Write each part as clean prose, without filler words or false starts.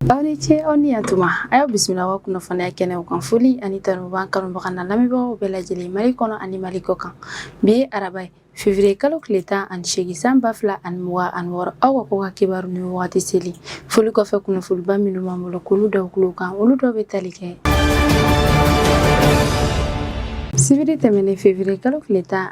Aw ni ce, aw ni yantuma. A y'aw bisimila aw ka kunnafoniya kɛnɛw kan. Foli ani tanu b'an kanubaga na lamɛnbagaw bɛɛ lajɛlen, Mali kɔnɔ ani Mali kɔ kan. Bi ye araba ye, février kalo tile 18, san 2026. Aw ka ko ka kibaru ni wagati seli. Foli kɔfɛ, kunnafoniba minnu b'an bolo k'olu da tulo kan, olu dɔw bɛ tali kɛ: sibiri tɛmɛnen, février kalo tile 14,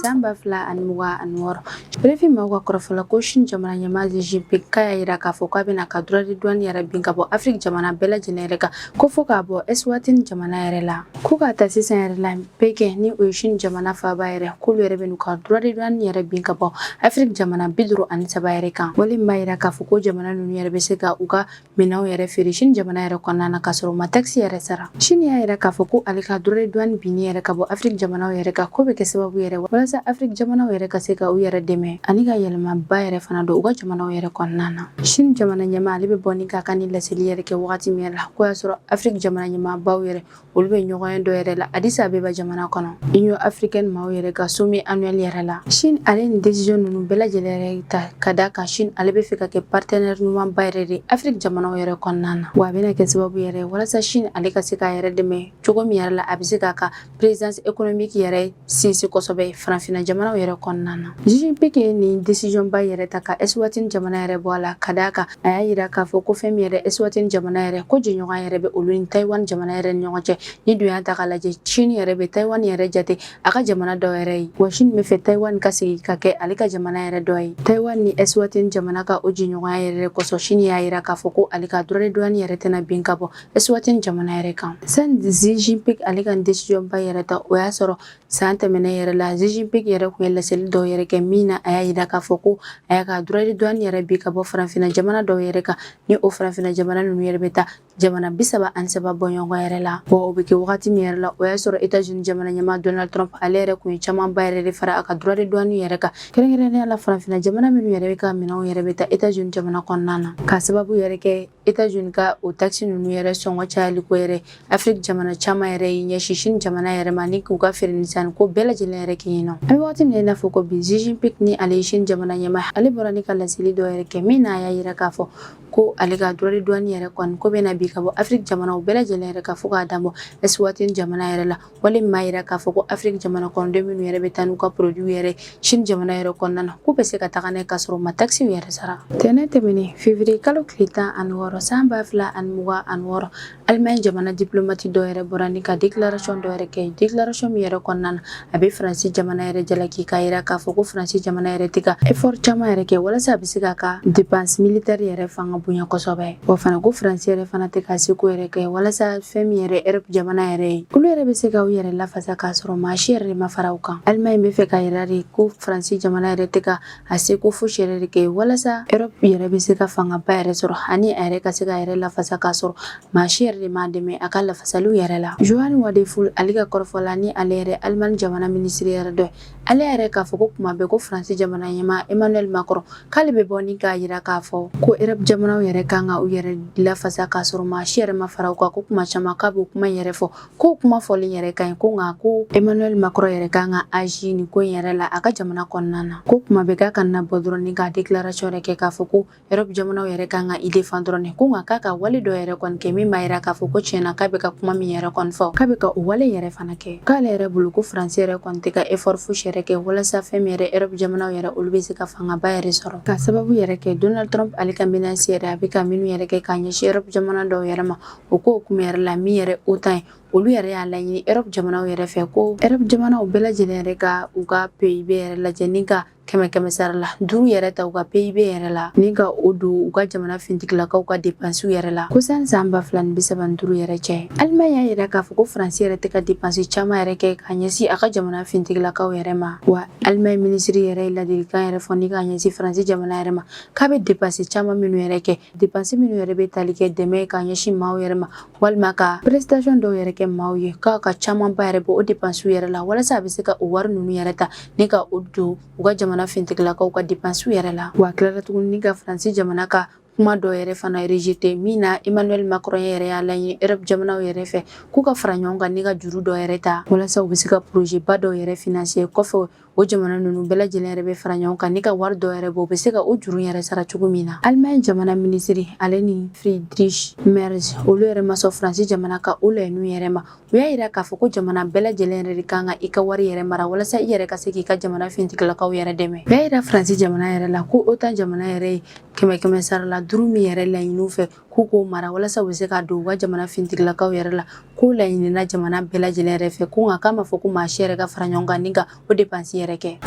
san 2026, RFI maaw ka kɔrɔfɔ la ko Chine jamana ɲɛmaa Xi Jinping k'a y'a jira k'a fɔ k'a bɛna ka droit de douane yɛrɛ bin ka bɔ Afrique jamana bɛɛ lajɛlen yɛrɛ kan, ko fo k'a bɔ Eswatini jamana yɛrɛ la. Ko k'a ta sisan yɛrɛ la, Pékin, ni o ye Chine jamana faaba yɛrɛ, k'olu yɛrɛ bɛn'u ka droit de douane yɛrɛ bin ka bɔ Afrique jamana 53 yɛrɛ kan. Wale min b'a jira k'a fɔ ko jamana ninnu yɛrɛ bɛ se ka u ka minɛnw yɛrɛ feere Chine jamana yɛrɛ kɔnɔna na, k'a sɔrɔ u ma taxe yɛrɛ sara. Chine y'a jira k'a fɔ ko ale ka droit de douane binni yɛrɛ ka bɔ Afrique jamanaw yɛrɛ kan, k'o bɛ kɛ sababu yɛrɛ walasa Afrique jamanaw yɛrɛ ka se ka u yɛrɛ dɛmɛ ani ka yɛlɛmaba yɛrɛ fana don u ka jamanaw yɛrɛ kɔnɔna na. Chine jamana ɲɛmaa, ale bɛ bɔ ni k'a ka nin laseli yɛrɛ kɛ wagati min yɛrɛ la, k'o y'a sɔrɔ Afrique jamana ɲɛmaabaw yɛrɛ, olu bɛ ɲɔgɔn ye dɔ yɛrɛ la Addis Abeba jamana kɔnɔ, Union africaine maaw yɛrɛ ka sommet annuel yɛrɛ la. Chine ale ni décision ninnu bɛɛ lajɛlen yɛrɛ ta ka da kan, Chine ale bɛ fɛ ka kɛ partenaire ɲumanba yɛrɛ de Afrique jamanaw yɛrɛ kɔnɔna na. Wa a bɛna kɛ sababu yɛrɛ walasa Chine ale ka se k'a yɛrɛ dɛmɛ cogo min yɛrɛ la, a bɛ se k'a ka présence économique yɛrɛ sinsin kosɛbɛ farafinna jamanaw yɛrɛ kɔnɔna na. Xi Jinping ye nin décision ba yɛrɛ ta ka Eswatini jamana yɛrɛ bɔ a la, ka d'a kan a y'a jira k'a fɔ ko fɛn min yɛrɛ, Eswatini jamana yɛrɛ, ko jɛɲɔgɔn yɛrɛ bɛ olu ni Taïwan jamana yɛrɛ ni ɲɔgɔn cɛ. Ni dun y'a ta k'a lajɛ, Chine yɛrɛ bɛ Taïwan yɛrɛ jate a ka jamana dɔ yɛrɛ ye, wa Chine bɛ fɛ Taïwan ka segin ka kɛ ale ka jamana yɛrɛ dɔ ye. Taïwan ni Eswatini jamana ka o jɛɲɔgɔnya yɛrɛ kosɔn, Chine y'a jira k'a fɔ ko ale ka droit de douane yɛrɛ tɛna bin ka bɔ Eswatini jamana yɛrɛ kan. Sani Xi Jinping ale ka décision ba yɛrɛ ta, o y'a sɔrɔ san tɛmɛnen yɛrɛ la, Xi Jinping yɛrɛ tun ye laseli dɔw yɛrɛ kɛ min na a y'a jira k'a fɔ ko a y'a ka droit de douane yɛrɛ bin ka bɔ farafinna jamana dɔw yɛrɛ kan, ni o farafinna jamana ninnu yɛrɛ bɛ taa jamana 33 bɔɲɔgɔn yɛrɛ la. Wa o bɛ kɛ wagati min yɛrɛ la, o y'a sɔrɔ États-Unis jamana ɲɛmaa Donald Trump, ale yɛrɛ tun ye camanba yɛrɛ de fara a ka droit de douane yɛrɛ kan, kɛrɛnkɛrɛnnenya la farafinna jamana minnu yɛrɛ bɛ ka minɛnw yɛrɛ bɛ taa États-Unis jamana kɔnɔna na, k'a sababu yɛrɛ kɛ États-Unis ka o taxe ninnu yɛrɛ sɔngɔ cayali ko yɛrɛ. Afrique jamana caman yɛrɛ y'i ɲɛsin Chine jamana yɛrɛ ma ni k'u ka feere ni sanni ko bɛɛ lajɛlen yɛrɛ kɛ yen nɔ. An bɛ waati min na i n'a fɔ ko bi, Xi Jinping, ni ale ye Chine jamana ɲɛmaa, ale bɔra ni ka laseli dɔ yɛrɛ kɛ min na a y'a jira k'a fɔ ko ale ka droit de douane yɛrɛ kɔni ko bɛna bin ka bɔ Afrique jamanaw bɛɛ lajɛlen yɛrɛ kan, fo k'a dan bɔ Eswatini jamana yɛrɛ la. Wale min b'a jira k'a fɔ ko Afrique jamana kɔnɔden minnu yɛrɛ bɛ taa n'u ka produit yɛrɛ Chine jamana yɛrɛ kɔnɔna na, k'u bɛ se ka taga n'a ye k'a sɔrɔ u ma taxe yɛrɛ sara. Tɛnɛn tɛmɛnen, février kalo tile 16, san 2026, Allemagne jamana diplomate dɔ yɛrɛ bɔra ni ka déclaration dɔ yɛrɛ kɛ, déclaration min yɛrɛ kɔnɔna na, a bɛ Faransi jamana yɛrɛ jalaki, k'a jira k'a fɔ ko Faransi jamana yɛrɛ tɛ ka effort caman yɛrɛ kɛ walasa a bɛ se k'a ka dépense militaire yɛrɛ fanga bonya kosɛbɛ. Wa fana ko Faransi yɛrɛ fana tɛ ka seko yɛrɛ kɛ walasa fɛn min yɛrɛ, Europe jamana yɛrɛ ye, olu yɛrɛ bɛ se ka u yɛrɛ lafasa k'a sɔrɔ maa si yɛrɛ de ma fara u kan. Allemagne bɛ fɛ k'a yira de ko Faransi jamana yɛrɛ tɛ ka a seko fosi yɛrɛ de kɛ walasa Europe yɛrɛ bɛ se ka fangaba yɛrɛ sɔrɔ ani a yɛrɛ ka se k'a yɛrɛ lafasa k'a sɔrɔ maa si yɛrɛ de m'a dɛmɛ a ka lafasaliw yɛrɛ la. Johann Wadephul, ale ka kɔrɔfɔ la, ni ale yɛrɛ Allemagne jamana minisiri yɛrɛ dɔ ye, ale yɛrɛ k'a fɔ ko kuma bɛɛ ko Faransi jamana ɲɛmaa Emmanuel Macron k'ale bɛ bɔ ni k'a yira k'a fɔ ko Europe jamanaw yɛrɛ kan ka u yɛrɛ lafasa k'a sɔrɔ maa si yɛrɛ ma fara u kan, ko kuma caman k'a b'o kuma yɛrɛ fɔ, ko kuma fɔlen yɛrɛ ka ɲi, ko nka ko Emmanuel Macron yɛrɛ kan ka agir nin ko in yɛrɛ la a ka jamana kɔnɔna na, ko kuma bɛɛ k'a kana bɔ dɔrɔn ni ka déclaration yɛrɛ kɛ k'a fɔ ko Europe jamanaw yɛrɛ kan ka i défend dɔrɔn, ko nka k'a ka wale dɔ yɛrɛ kɔni kɛ min b'a yira k'a fɔ ko tiɲɛna k'a bɛ ka kuma min yɛrɛ kɔni fɔ, k'a bɛ ka o wale yɛrɛ fana kɛ. K'ale yɛrɛ bolo ko Faransi yɛrɛ kɔni tɛ ka effort fosi yɛrɛ kɛ walasa fɛn min yɛrɛ, Europe jamanaw yɛrɛ, olu bɛ se ka fangaba yɛrɛ sɔrɔ, ka sababu yɛrɛ kɛ Donald Trump ale ka menace yɛrɛ, a bɛ ka minnu yɛrɛ kɛ k'a ɲɛsin Europe jamana dɔw yɛrɛ ma. O ko hukumu yɛrɛ la, min yɛrɛ OTAN ye, olu yɛrɛ y'a laɲini Europe jamanaw yɛrɛ fɛ ko Europe jamanaw bɛɛ lajɛlen yɛrɛ ka u ka PIB yɛrɛ lajɛ ni ka kɛmɛ kɛmɛ sara la duuru yɛrɛ ta u ka PIB yɛrɛ la, ni ka o don u ka jamana fintigilakaw ka dépenses yɛrɛ la, ko sani san 2035 yɛrɛ cɛ. Allemagne y'a yira k'a fɔ ko Faransi yɛrɛ tɛ ka dépense caman yɛrɛ kɛ ka ɲɛsin a ka jamana fintigilakaw yɛrɛ ma. Wa Allemagne minisiri yɛrɛ ye ladilikan yɛrɛ fɔ ni k'a ɲɛsin Faransi jamana yɛrɛ ma, k'a bɛ dépense caman minnu yɛrɛ kɛ, dépense minnu yɛrɛ bɛ tali kɛ dɛmɛ ka ɲɛsin maaw yɛrɛ ma walima ka prestation dɔw yɛrɛ kɛ maaw ye, k'a ka camanba yɛrɛ bɔ o dépense yɛrɛ la walasa a bɛ se ka o wari ninnu yɛrɛ ta ni ka o don u ka jamana fintigilakaw ka dépense yɛrɛ la. Wa tilara tuguni ni ka Faransi jamana ka kuma dɔ yɛrɛ fana rejeté min na Emmanuel Macron yɛrɛ y'a laɲini Europe jamanaw yɛrɛ fɛ k'u ka fara ɲɔgɔn kan ni ka juru dɔ yɛrɛ ta walasa u bɛ se ka projet ba dɔw yɛrɛ financer kɔfɛ. O jamana ninnu bɛɛ lajɛlen yɛrɛ bɛ fara ɲɔgɔn kan ni ka wari dɔ yɛrɛ bɔ, u bɛ se ka o juru yɛrɛ sara cogo min na. Allemagne jamana minisiri, ale ni Friedrich Merz, olu yɛrɛ ma sɔn Faransi jamana ka o laɲiniw yɛrɛ ma. U y'a yira k'a fɔ ko jamana bɛɛ lajɛlen yɛrɛ de kan ka i ka wari yɛrɛ mara walasa i yɛrɛ ka se k'i ka jamana finitigilakaw yɛrɛ dɛmɛ. U y'a yira Faransi jamana yɛrɛ la ko OTAN jamana yɛrɛ ye 100% min yɛrɛ laɲini u fɛ k'u k'o mara walasa u bɛ se ka don u ka jamana finitigilakaw yɛrɛ la, k'o laɲinina jamana bɛɛ lajɛlen yɛrɛ fɛ, ko nka k'a ma fɔ ko maa si yɛrɛ ka fara ɲɔgɔn kan ni ka o dépense yɛrɛ kɛ,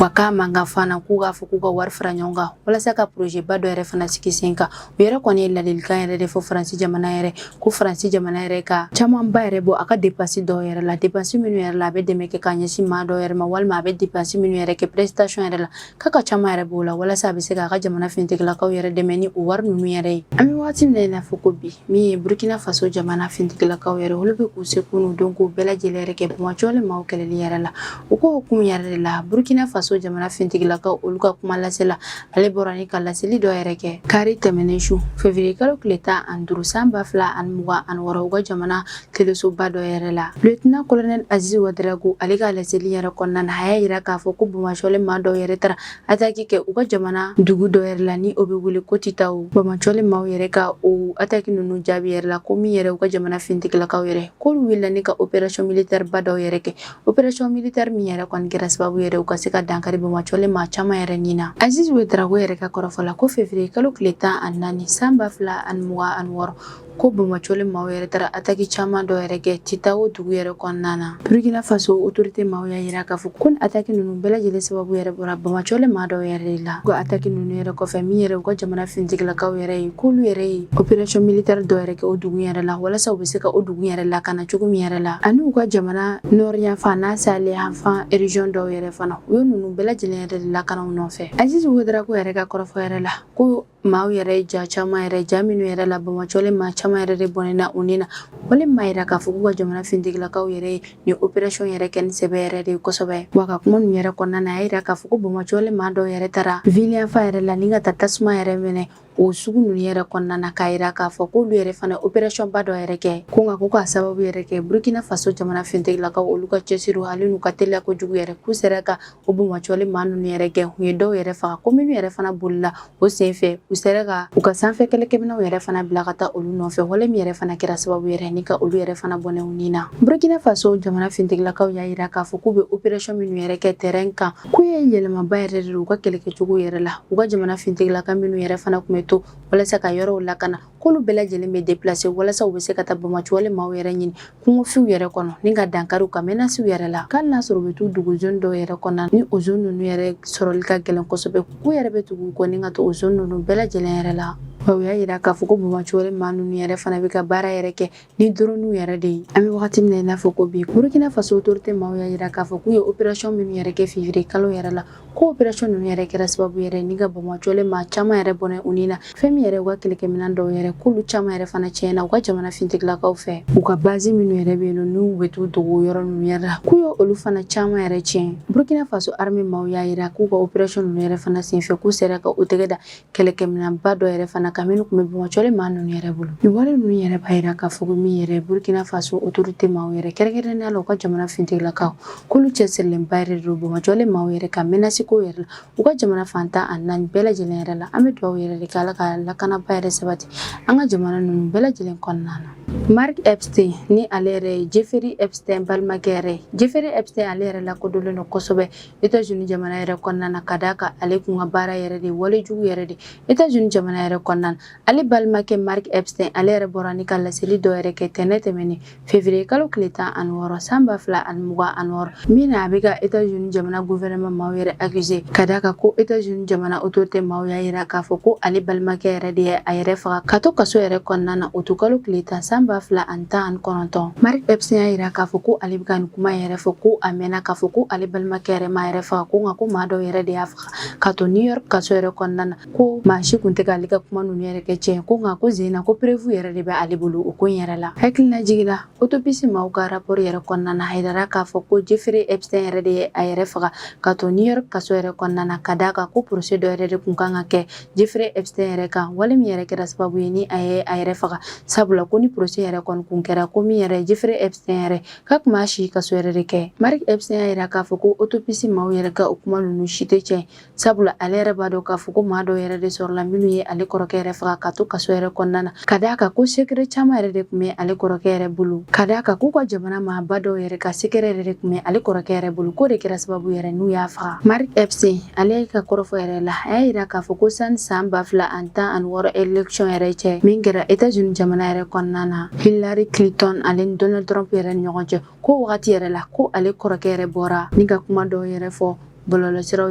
wa k'a man kan fana k'u k'a fɔ k'u ka wari fara ɲɔgɔn kan walasa ka projet ba dɔ yɛrɛ fana sigi sen kan. U yɛrɛ kɔni ye ladilikan yɛrɛ de fɔ Faransi jamana yɛrɛ, ko Faransi jamana yɛrɛ ka camanba yɛrɛ bɔ a ka dépense dɔw yɛrɛ la, dépense minnu yɛrɛ la a bɛ dɛmɛ kɛ ka ɲɛsin maa dɔw yɛrɛ ma, walima a bɛ dépense minnu yɛrɛ kɛ prestation yɛrɛ la, k'a ka caman yɛrɛ b'o la walasa a bɛ se k'a ka jamana finitigilakaw yɛrɛ dɛmɛ ni o wari ninnu yɛrɛ ye. An bɛ waati min na i n'a fɔ ko bi, min ye Burkina Faso jamana finitigilakaw yɛrɛ, olu bɛ k'u seko n'u dɔnko bɛɛ lajɛlen yɛrɛ kɛ banbaanciwale maaw kɛlɛli yɛrɛ la. U ko hukumu yɛrɛ de la, Burkina Faso jamana finitigilakaw olu ka kuma lasela, ale bɔra ni ka laseli dɔ yɛrɛ kɛ kari tɛmɛnen su, février kalo tile 15 san 2026, u ka jamana telesoba dɔ yɛrɛ la. Lieutenant colonel Aziz Ouédraogo, ale ka laseli yɛrɛ kɔnɔna na, a y'a yira k'a fɔ ko banbaanciwale maa dɔw yɛrɛ taara attaque kɛ u ka jamana dugu dɔ yɛrɛ la, ni o bɛ wele ko Titao. Banbaanciwale maaw yɛrɛ ka o attaque ninnu jaabi yɛrɛ la, ko min yɛrɛ u ka jamana finitigilakaw yɛrɛ, k'olu wulila ni ka opération militaire ba dɔw yɛrɛ kɛ, opération militaire min yɛrɛ kɔni kɛra sababu yɛrɛ u ka se ka dankari banbaanciwale maa caman yɛrɛ ni na. Aziz Ouédraogo yɛrɛ ka kɔrɔfɔ la, ko février kalo tile 14 san 2026, ko banbaanciwale maaw yɛrɛ taara attaque caman dɔ yɛrɛ kɛ Titao dugu yɛrɛ kɔnɔna na. Burkina Faso autorité maaw y'a yira k'a fɔ ko ni attaque ninnu bɛɛ lajɛlen sababu yɛrɛ bɔra banbaanciwale maa dɔw yɛrɛ de la. U ka attaque ninnu yɛrɛ kɔfɛ, min yɛrɛ u ka jamana finitigilakaw yɛrɛ ye, k'olu yɛrɛ ye opération militaire dɔ yɛrɛ kɛ o dugu yɛrɛ la walasa u bɛ se ka o dugu yɛrɛ lakana cogo min yɛrɛ la, ani u ka jamana nord yanfan n'a sahel yanfan région dɔw yɛrɛ fana, u ye ninnu bɛɛ lajɛlen yɛrɛ de lakana u nɔfɛ. Aziz Ouédraogo yɛrɛ ka kɔrɔfɔ yɛrɛ la, ko maaw yɛrɛ ye ja caman yɛrɛ, ja minnu yɛrɛ la banbaanciwale maa caman yɛrɛ de bɔnɛna u ni na, walima yira k'a fɔ k'u ka jamana finitigilakaw yɛrɛ ye nin opération yɛrɛ kɛ ni sɛbɛ yɛrɛ de ye kosɛbɛ. Wa ka kuma ninnu yɛrɛ kɔnɔna na, a y'a yira k'a fɔ ko banbaanciwale maa dɔw yɛrɛ taara ville yanfan yɛrɛ la ni ka taa tasuma yɛrɛ minɛ o sugu ninnu yɛrɛ kɔnɔna na, k'a yira k'a fɔ k'olu yɛrɛ fana opération ba dɔ yɛrɛ kɛ, ko nka ko k'a sababu yɛrɛ kɛ Burkina Faso jamana finitigilakaw olu ka cɛsiriw ale n'u ka teliya kojugu yɛrɛ, k'u sera ka o banbaanciwale maa ninnu yɛrɛ gɛn, u ye dɔw yɛrɛ faga, ko minnu yɛrɛ fana bolila o senfɛ, u sera ka u ka sanfɛ kɛlɛkɛminɛnw yɛrɛ fana bila ka taa olu nɔfɛ, wale min yɛrɛ fana kɛra sababu yɛrɛ ni ka olu yɛrɛ fana bɔnɛ u ni na. Burkina Faso jamana finitigilakaw y'a yira k'a fɔ k'u bɛ opération minnu yɛrɛ kɛ terrain kan, k'u ye yɛlɛmaba yɛrɛ de don u ka kɛlɛkɛcogo yɛrɛ la. U ka jamana finitigilaka minnu yɛrɛ fana tun bɛ to walasa ka yɔrɔw lakana, k'olu bɛɛ lajɛlen bɛ déplacer walasa u bɛ se ka taa banbaanciwale maaw yɛrɛ ɲini kungofinw yɛrɛ kɔnɔ ni ka dankari u ka menaces yɛrɛ la, k'ali n'a sɔrɔ u bɛ t'u dogo zone dɔw yɛrɛ kɔnɔ, ni o zone ninnu yɛrɛ sɔrɔli ka gɛlɛn kosɛbɛ, k'u yɛrɛ bɛ tugu u kɔ ni ka to o zone ninnu bɛɛ lajɛlen yɛrɛ la. Wa u y'a yira k'a fɔ ko banbaanciwale maa ninnu yɛrɛ fana bɛ ka baara yɛrɛ kɛ ni drone yɛrɛ de ye. An bɛ wagati min na i n'a fɔ ko bi, Burkina Faso autorité maaw y'a yira k'a fɔ k'u ye opération minnu yɛrɛ kɛ février kalo yɛrɛ la, ko opération ninnu yɛrɛ kɛra sababu yɛrɛ ni ka banbaanciwale maa caman yɛrɛ bɔnɛ u ni na. Fɛn min yɛrɛ u ka kɛlɛkɛminɛn dɔw yɛrɛ, k'olu caman yɛrɛ fana tiɲɛna u ka jamana finitigilakaw fɛ. U ka base minnu yɛrɛ bɛ yen nɔ, n'u bɛ t'u dogo yɔrɔ ninnu yɛrɛ la, k'u ye olu fana caman yɛrɛ tiɲɛ. Burkina Faso armée maaw y'a yira k'u ka opération ninnu yɛrɛ fana senfɛ, k'u sera ka u tɛgɛ da kɛlɛkɛminɛnba dɔ yɛrɛ fana kan minnu tun bɛ banbaanciwale maa ninnu yɛrɛ bolo. Nin wale ninnu yɛrɛ b'a yira k'a fɔ ko min yɛrɛ Burkina Faso autorité maaw yɛrɛ, kɛrɛnkɛrɛnnenya la u ka jamana finitigilakaw, k'olu cɛsirilenba yɛrɛ de don banbaanciwale maaw yɛrɛ ka menace ko yɛrɛ la u ka jamana fan 14 bɛɛ lajɛlen yɛrɛ la. An bɛ dugawu yɛrɛ de kɛ Ala ka lakanaba yɛrɛ sabati an ka jamana ninnu bɛɛ lajɛlen kɔnɔna na. Mark Epstein, ni ale yɛrɛ ye Jeffrey Epstein balimakɛ yɛrɛ ye. Jeffrey Epstein, ale yɛrɛ lakodɔnlen don kosɛbɛ États-Unis jamana yɛrɛ kɔnɔna na, ka d'a kan ale kun ka baara yɛrɛ de wale jugu yɛrɛ de États-Unis jamana yɛrɛ kɔnɔna na. Ale balimakɛ Mark Epstein, ale yɛrɛ bɔra ni ka laseli dɔ yɛrɛ kɛ tɛnɛ tɛmɛnen février kalo tile 16 san 2026, min na a bɛ ka États-Unis jamana gouvernement maaw yɛrɛ accuser, ka d'a kan ko États-Unis jamana autorité maaw y'a yira k'a fɔ ko ale balimakɛ yɛrɛ de ye a yɛrɛ faga ka to kaso yɛrɛ kɔnɔna na o kalo tile 10 san 2019. Mark Epstein y'a yira k'a fɔ ko ale bɛ ka nin kuma yɛrɛ fɔ ko a mɛnna k'a fɔ ko ale balimakɛ yɛrɛ ma yɛrɛ faga, ko nka ko maa dɔw yɛrɛ de y'a faga ka to New York kaso yɛrɛ kɔnɔna na, ko maa si kun tɛ k'ale ka kuma ninnu ninnu yɛrɛ kɛ tiɲɛ ko nka ko sen ko preuve yɛrɛ de bɛ ale bolo o ko in yɛrɛ la. Hakililajigin la, autopsie maaw ka rapport yɛrɛ kɔnɔna na, a yirara k'a fɔ ko Jeffrey Epstein yɛrɛ de ye a yɛrɛ faga ka to New York kaso yɛrɛ kɔnɔna na, ka d'a kan ko procès dɔ yɛrɛ de kun kan ka kɛ Jeffrey Epstein yɛrɛ kan, wale min yɛrɛ kɛra sababu ye ni a ye a yɛrɛ faga, sabula ko ni procès yɛrɛ kɔni kun kɛra, ko min yɛrɛ Jeffrey Epstein yɛrɛ ka tun b'a si kaso yɛrɛ de kɛ. Mark Epstein y'a yira k'a fɔ ko autopsie maaw yɛrɛ ka o kuma ninnu si tɛ tiɲɛ, sabula ale yɛrɛ b'a dɔn k'a fɔ ko maa dɔw yɛrɛ de sɔrɔla minnu ye ale kɔrɔkɛ yɛrɛ faga ka to kaso yɛrɛ kɔnɔna na, ka d'a kan ko secret caman yɛrɛ de tun bɛ ale kɔrɔkɛ yɛrɛ bolo, ka d'a kan k'u ka jamana maaba dɔw yɛrɛ ka secret yɛrɛ de tun bɛ ale kɔrɔkɛ yɛrɛ bolo, k'o de kɛra sababu yɛrɛ n'u y'a faga. Mark Epstein ale ka kɔrɔfɔ yɛrɛ la, a y'a yira k'a fɔ ko sani san 2016 élection yɛrɛ cɛ min kɛra États-Unis jamana yɛrɛ kɔnɔna na, Hillary Clinton ale ni Donald Trump yɛrɛ ni ɲɔgɔn cɛ, ko wagati yɛrɛ la ko ale kɔrɔkɛ yɛrɛ bɔra ni ka kuma dɔw yɛrɛ fɔ bɔlɔlɔsiraw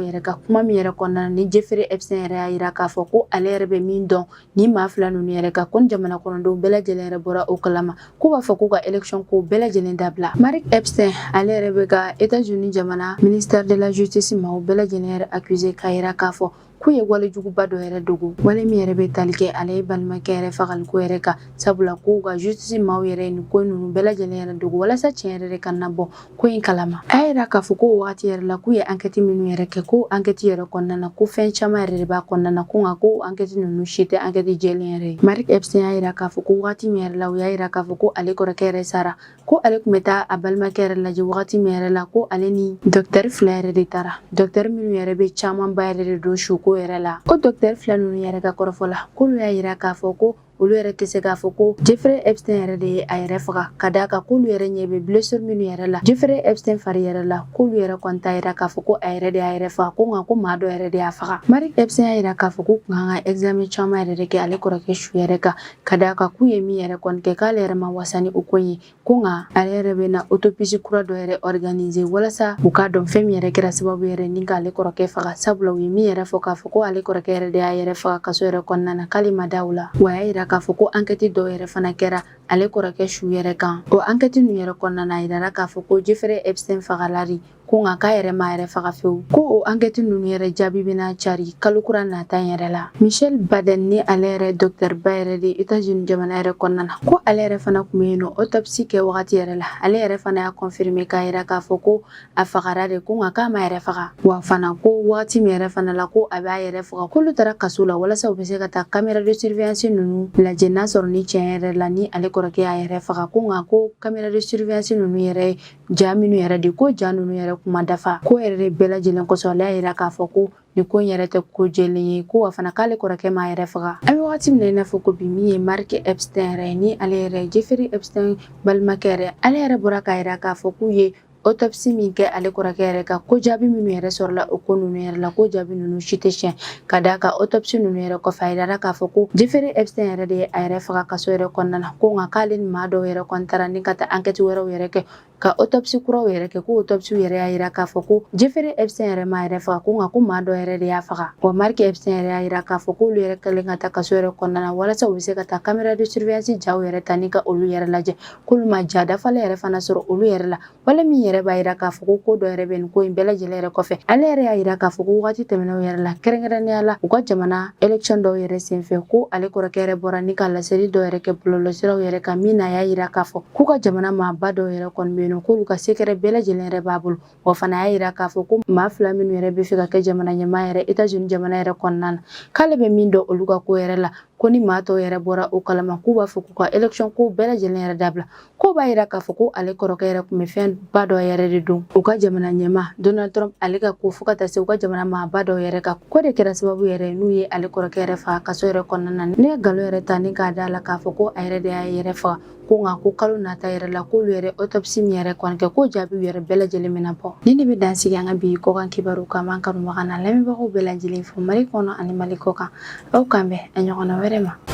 yɛrɛ ka kuma min yɛrɛ kɔnɔna na, ni Jeffrey Epstein yɛrɛ y'a yira k'a fɔ ko ale yɛrɛ bɛ min dɔn ni maa fila ninnu yɛrɛ kan, ko ni jamana kɔnɔdenw bɛɛ lajɛlen yɛrɛ bɔra o kalama, k'u b'a fɔ k'u ka élection ko bɛɛ lajɛlen dabila. Mark Epstein ale yɛrɛ bɛ ka États-Unis jamana ministère de la justice maaw bɛɛ lajɛlen yɛrɛ accuser, k'a yira k'a fɔ k'u ye walejuguba dɔ yɛrɛ dogo, wale min yɛrɛ bɛ tali kɛ ale ye balimakɛ yɛrɛ fagaliko yɛrɛ kan, sabula k'u ka justice maaw yɛrɛ nin ko ninnu bɛɛ lajɛlen yɛrɛ dogo walasa tiɲɛ yɛrɛ de kana bɔ ko in kalama. A y'a yira k'a fɔ ko wagati yɛrɛ la k'u ye enquête minnu yɛrɛ kɛ, ko enquête yɛrɛ kɔnɔna na, ko fɛn caman yɛrɛ de b'a kɔnɔna na, ko nka ko enquête ninnu si tɛ enquête jɛlen yɛrɛ ye. Mark Epstein y'a yira k'a fɔ ko wagati min yɛrɛ la u y'a yira k'a fɔ ko ale kɔrɔkɛ yɛrɛ sara, ko ale tun bɛ taa a balimakɛ yɛrɛ lajɛ wagati min yɛrɛ la, ko ale ni dɔkitɛri fila yɛrɛ de taara, dɔkitɛri minnu yɛrɛ bɛ camanba yɛrɛ de don suko yɛrɛ la. O dɔkitɛri fila ninnu yɛrɛ ka kɔrɔfɔ la, k'olu y'a yira k'a fɔ ko olu yɛrɛ tɛ se k'a fɔ ko Jeffrey Epstein yɛrɛ de ye a yɛrɛ faga, ka d'a kan k'olu yɛrɛ ɲɛ bɛ blessure minnu yɛrɛ la Jeffrey Epstein fari yɛrɛ la, k'olu yɛrɛ kɔni t'a yira k'a fɔ ko a yɛrɛ de y'a yɛrɛ faga, ko nka ko maa dɔ yɛrɛ de y'a faga. Mark Epstein y'a yira k'a fɔ k'u kun kan ka examen caman yɛrɛ de kɛ ale kɔrɔkɛ su yɛrɛ kan, ka d'a kan k'u ye min yɛrɛ kɔni kɛ, k'ale yɛrɛ ma wasa ni o ko ye, ko nka ale yɛrɛ bɛ na autopsie kura dɔ yɛrɛ organiser walasa u k'a dɔn fɛn min yɛrɛ kɛra sababu yɛrɛ ni k'ale kɔrɔkɛ faga, sabula u ye min yɛrɛ fɔ k'a fɔ ko ale kɔrɔkɛ yɛrɛ de y'a yɛrɛ faga kaso yɛrɛ kɔnɔna na, k'ale ma da o la. Wa a y'a yira k'a fɔ ko enquête dɔw yɛrɛ fana kɛra ale kɔrɔkɛ su yɛrɛ kan. O enquête ninnu yɛrɛ kɔnɔna na, a yirara k'a fɔ ko Jeffrey Epstein fagala de, ko nka k'a yɛrɛ m'a yɛrɛ faga fewu, ko o enquête ninnu yɛrɛ jaabi bɛna cari kalo kura nata yɛrɛ la. Michel Baden ni ale yɛrɛ docteur ba yɛrɛ de États-Unis jamana yɛrɛ kɔnɔna na, ko ale yɛrɛ fana tun bɛ yen nɔ autopsie kɛ wagati yɛrɛ la, ale yɛrɛ fana y'a confirmer k'a yira k'a fɔ ko a fagara de, ko nka k'a m'a yɛrɛ faga. Wa fana ko wagati min yɛrɛ fana la ko a b'a yɛrɛ faga, k'olu taara kaso la walasa u bɛ se ka taa caméra de surveillance ninnu lajɛ n'a sɔrɔ ni tiɲɛ yɛrɛ la ni ale kɔrɔkɛ y'a yɛrɛ faga, ko nka ko caméra de surveillance ninnu yɛrɛ ja minnu yɛrɛ de, ko ja ninnu yɛrɛ kuma dafa ko yɛrɛ de bɛɛ lajɛlen kosɔn, ale y'a yira k'a fɔ ko nin ko in yɛrɛ tɛ ko jɛlen ye, ko wa fana k'ale kɔrɔkɛ m'a yɛrɛ faga. An bɛ wagati min na i n'a fɔ ko bi, min ye Mark Epstein yɛrɛ ni ale yɛrɛ Jeffrey Epstein balimakɛ yɛrɛ, ale yɛrɛ bɔra k'a yira k'a fɔ k'u ye autopsie min kɛ ale kɔrɔkɛ yɛrɛ kan, ko jaabi minnu yɛrɛ sɔrɔla o ko ninnu yɛrɛ la, ko jaabi ninnu si tɛ tiɲɛ, ka d'a kan autopsie ninnu yɛrɛ kɔfɛ, a yirara k'a fɔ ko Jeffrey Epstein yɛrɛ de ye a yɛrɛ faga kaso yɛrɛ kɔnɔna na, ko nka k'ale ni maa dɔw yɛrɛ kɔni taara ni ka taa enquête wɛrɛw yɛrɛ kɛ, ka autopsie kuraw yɛrɛ kɛ, ko autopsie yɛrɛ y'a yira k'a fɔ ko Jeffrey Epstein yɛrɛ m'a yɛrɛ faga, ko nka ko maa dɔ yɛrɛ de y'a faga. Wa Mark Epstein yɛrɛ y'a yira k'a fɔ k'olu yɛrɛ kɛlen ka taa kaso yɛrɛ kɔnɔna na walasa u bɛ se ka taa caméra de surveillance jaw yɛrɛ ta ni ka olu yɛrɛ lajɛ, k'olu ma ja dafalen yɛrɛ fana sɔrɔ olu yɛrɛ la, wale min yɛrɛ b'a yira k'a fɔ ko ko dɔ yɛrɛ bɛ nin ko in bɛɛ lajɛlen yɛrɛ kɔfɛ. Ale yɛrɛ y'a yira k'a fɔ ko wagati tɛmɛnenw yɛrɛ la, kɛrɛnkɛrɛnnenya la u ka jamana élection dɔw yɛrɛ senfɛ, ko ale kɔrɔkɛ yɛrɛ bɔra ni ka laseli dɔw yɛrɛ kɛ bɔlɔlɔsiraw yɛrɛ kan, min na a y'a yira k'a fɔ k'u ka jamana maaba dɔw yɛrɛ kɔni bɛ yen nɔ, k'olu ka secret bɛɛ lajɛlen yɛrɛ b'a bolo. Wa fana y'a yira k'a fɔ ko maa fila minnu yɛrɛ bɛ fɛ ka kɛ jamana ɲɛmaa yɛrɛ États-Unis jamana yɛrɛ kɔnɔna na, k'ale bɛ min dɔn olu ka ko yɛrɛ la, ko ni maa tɔw yɛrɛ bɔra o kalama, k'u b'a fɔ k'u ka élection ko bɛɛ lajɛlen yɛrɛ dabila, ko b'a yira k'a fɔ ko ale kɔrɔkɛ yɛrɛ tun bɛ fɛn ba dɔ yɛrɛ de dɔn u ka jamana ɲɛmaa Donald Trump ale ka ko, fo ka taa se u ka jamana maaba dɔw yɛrɛ kan, ko de kɛra sababu yɛrɛ n'u ye ale kɔrɔkɛ yɛrɛ faga kaso yɛrɛ kɔnɔna na, ne ye nkalon yɛrɛ ta ni k'a da la k'a fɔ ko a yɛrɛ de y'a yɛrɛ faga, ko nka ko kalo nata yɛrɛ la k'olu yɛrɛ autopsie min yɛrɛ kɔni kɛ, ko jaabiw yɛrɛ bɛɛ lajɛlen bɛna bɔ. Nin de bɛ dan sigi an ka bi kɔkan kibaru kan. An kanubaga n'a lamɛnbagaw bɛɛ lajɛlen fo Mali kɔnɔ ani Mali kɔ kan. Aw k'an bɛn a ɲɔgɔnna wɛrɛ ma.